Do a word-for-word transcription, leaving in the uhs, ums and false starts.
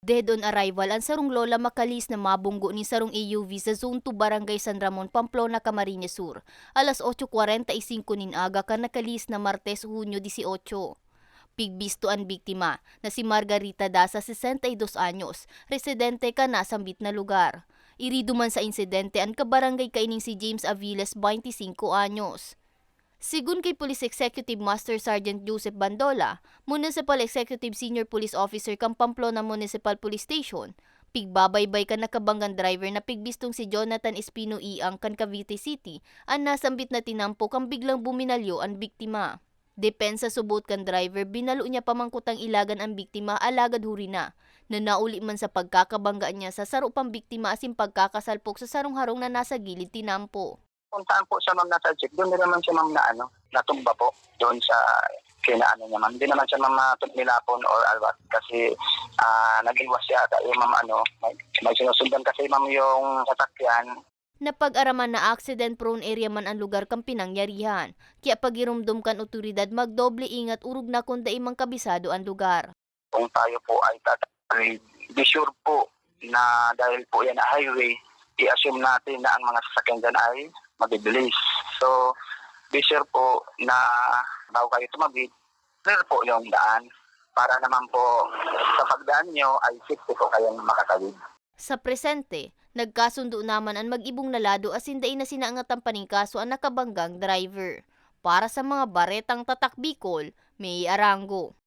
Dead on arrival an sarong lola makalihis na mabunggo nin sarong A U V sa Zone two, Barangay San Ramon, Pamplona, Camarines Sur, alas otso kwarenta y singko nin aga kan nakalihis na Martes, Hunyo dieciocho. Pigbisto an biktima, na si Margarita Daza, sesenta y dos anyos, residente kan nasambit na lugar. Irido man sa insidente an kabarangay kaining si James Aviles, baynte singko anyos. Segun kay Police Executive Master Sergeant Joseph Bandola, Municipal Executive Senior Police Officer kan Pamplona Municipal Police Station, pigbabaybay kan nakabanggang driver na pigbistong si Jonathan Espino Iang kan Cavite City an nasambit na tinampo kan biglang buminalyo an biktima. Depensa subot kan driver, binalo niya pamangkutang ilagan an biktima alagad huri na, na nauli man sa pagkakabangga niya sa saro pang biktima asin pagkakasalpok sa sarong harong na nasa gilid tinampo. Kung saan po siya, ma'am, nasa jeep, doon din naman siya, ma'am, na ano, natumba po doon sa kinaano niya, ma'am. Hindi naman siya, ma'am, na-, nilapon or what, kasi, ah, nag-iwas yata yung, ma'am, ano, may, may sinusundan kasi, ma'am, yung sasakyan. Napag-araman na accident-prone area man an lugar kan pinangyarihan, kaya pagiromdom kan otoridad magdoble ingat orog na kun dai man kabisado an lugar. Kung tayo po ay tatakwil, be sure po na dahil po yan ay highway, i-assume natin na ang mga sasakyan dyan ay mabibilis. So, be sure po na bago kayo tumawid, clear po yung daan para naman po sa pagdaan nyo ay safety po kayong makatawid. Sa presente, nagkasundo naman an mag-ibong na lado asin dai na sinangatan pa nin kaso an nakabanggang driver. Para sa mga Baretang Tatak Bicol, May Arango.